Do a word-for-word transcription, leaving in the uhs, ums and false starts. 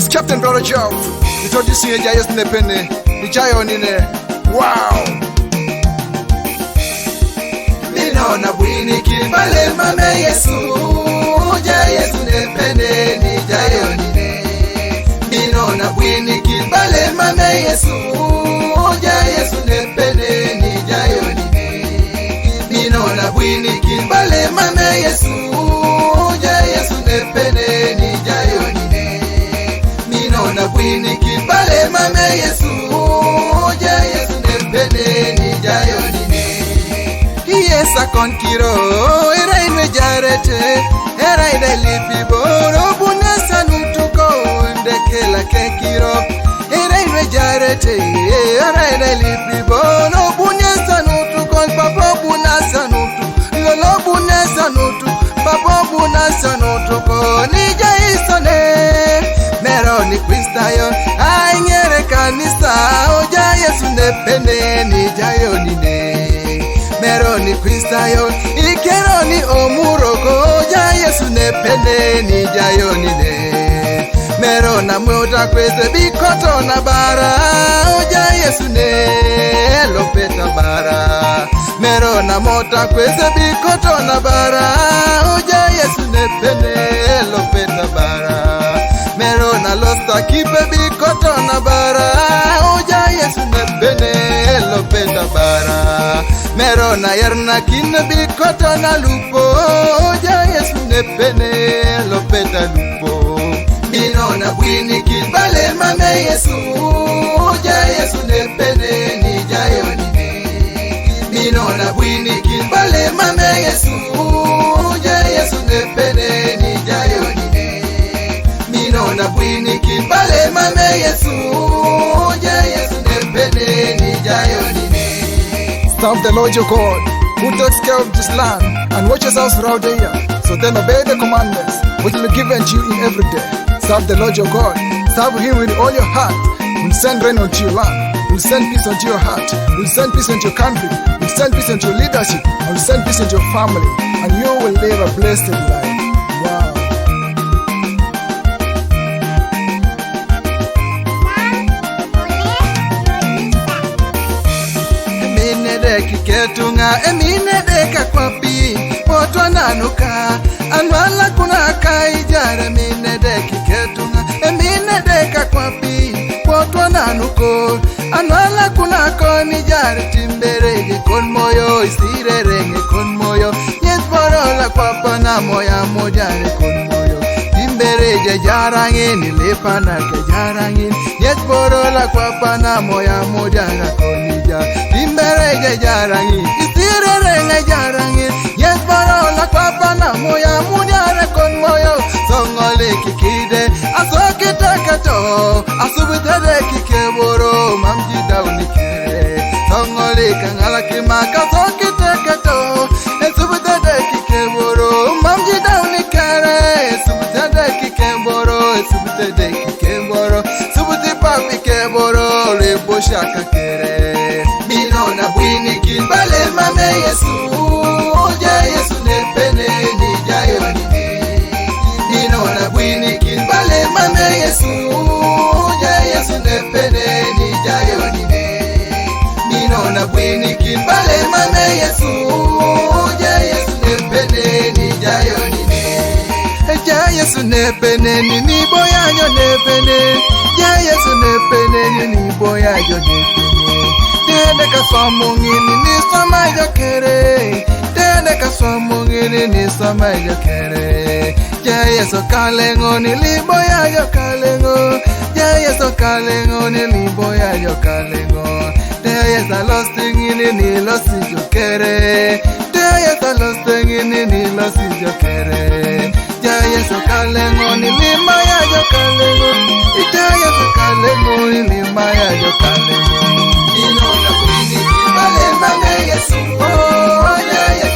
Captain Brother Job, introducing you, Jayes Nepene, ni Jayo Nine. Wow! Mino na bwini kibale mame Yesu, ja Yesu Nepene, ni Jayo Nine. Mino na bwini kibale mame Yesu, ja Yesu Nepene, ni Jayo Nine. Mino na bwini kibale mame Yesu, ja Yesu Nepene, ni Jayo Nine. Mino na bwini kibale mame Yesu, ja Yesu Nepene, ni Jayo Nine. Yes, a kon kiro, era inwe jarete, era ine lipi boro buna sanutuko, ndekela ke kiro, era inwe jarete, era ine lipi boro buna sanutuko, papa buna sanutu, lolo buna sanutu, papa buna sanutuko, ni ja isone, mero ni Kristayo, ai ngere kanisa, o ja Yesu Nepene, ni Jayo Nine. Mero ni Kristayo, ikero ni omuroko, ja Yesu Nepene, ni Jayo Nine. Mero na mota kwese bikoto na bara, o ja Yesu ne, lopeta bara. Mero na mota kwese bikoto na bara, o ja Yesu Nepene, lopeta bara. Mero na losta kipe bikoto na bara, o ja Yesu Nepene, lopeta bara. Mero na yarna kin bikoto na lupo, o ja Yesu Nepene, lopeta lupo. Mino na bwini kibale mame Yesu, o ja Yesu Nepene, ni Jayo Nine. Mino na bwini kibale mame Yesu, ja Yesu Nepene, ni Jayo Nine. Mino na bwini kibale mame Yesu, ja Yesu Nepene, ni Jayo Nine. Serve the Lord your God, who takes care of this land and watches us throughout the year. So then obey the commandments which will be given to you in every day. Serve the Lord your God. Serve him with all your heart. Will send rain unto your land. Will send peace unto your heart. Will send peace unto your country. Will send peace unto your leadership. And will send peace unto your family. And you will live a blessed life. Wow. Emine deki ketunga, emine deka kwa pi, potwa nanuka. Anwala kuna kai jare, emine deki ketunga, emine deka kwa pi, potwa nanuko. Anwala kuna koni jare, timbere je kon moyo, isire renge kon moyo. Yes boro la kwapa na moya mojare kon moyo. Timbere je jarangin, lepana ke jarangin. Yes boro la kwapa na moya mojara konija. Timbere je jarangin, isire renge jarangin. Yes boro la kwapa na moya mojara kon moyo. Songole kikide, asoke takato, asubitade kike boro, mamji dauni kere. Songole kangala kimaka soke takato, esubitade kike boro, mamji dauni kere. Esubitade kike boro, esubitade kike boro, subuti papi ke boro, le boshaka kere. Mino na bwini kibale mame Yesu, ja Yesu Nepene, ni Jayo Nine. Mino na bwini kibale mame Yesu, ja Yesu Nepene, ni Jayo Nine. Mino na bwini kibale mame Yesu, ja Yesu Nepene, ni Jayo Nine. Ja Yesu Nepene, ni ni boya yo Nepene. Ja Yesu Nepene, ni ni boya yo Nepene. Tende ka somo ngini ni sama yo kere. Tende ka somo ngini ni sama yo kere. Ja Yesu kalengo ni libo ya yo kalengo. Ja Yesu kalengo ni libo ya yo kalengo. Ja Yesu lost ngini ni lost yo kere. Ja Yesu lost ngini ni lost yo kere. Ja Yesu kalengo ni lima ya yo kalengo. Ja Yesu kalengo ni lima ya yo kalengo. Ino na kwini kibale mame Yesu. Oh, ja Yesu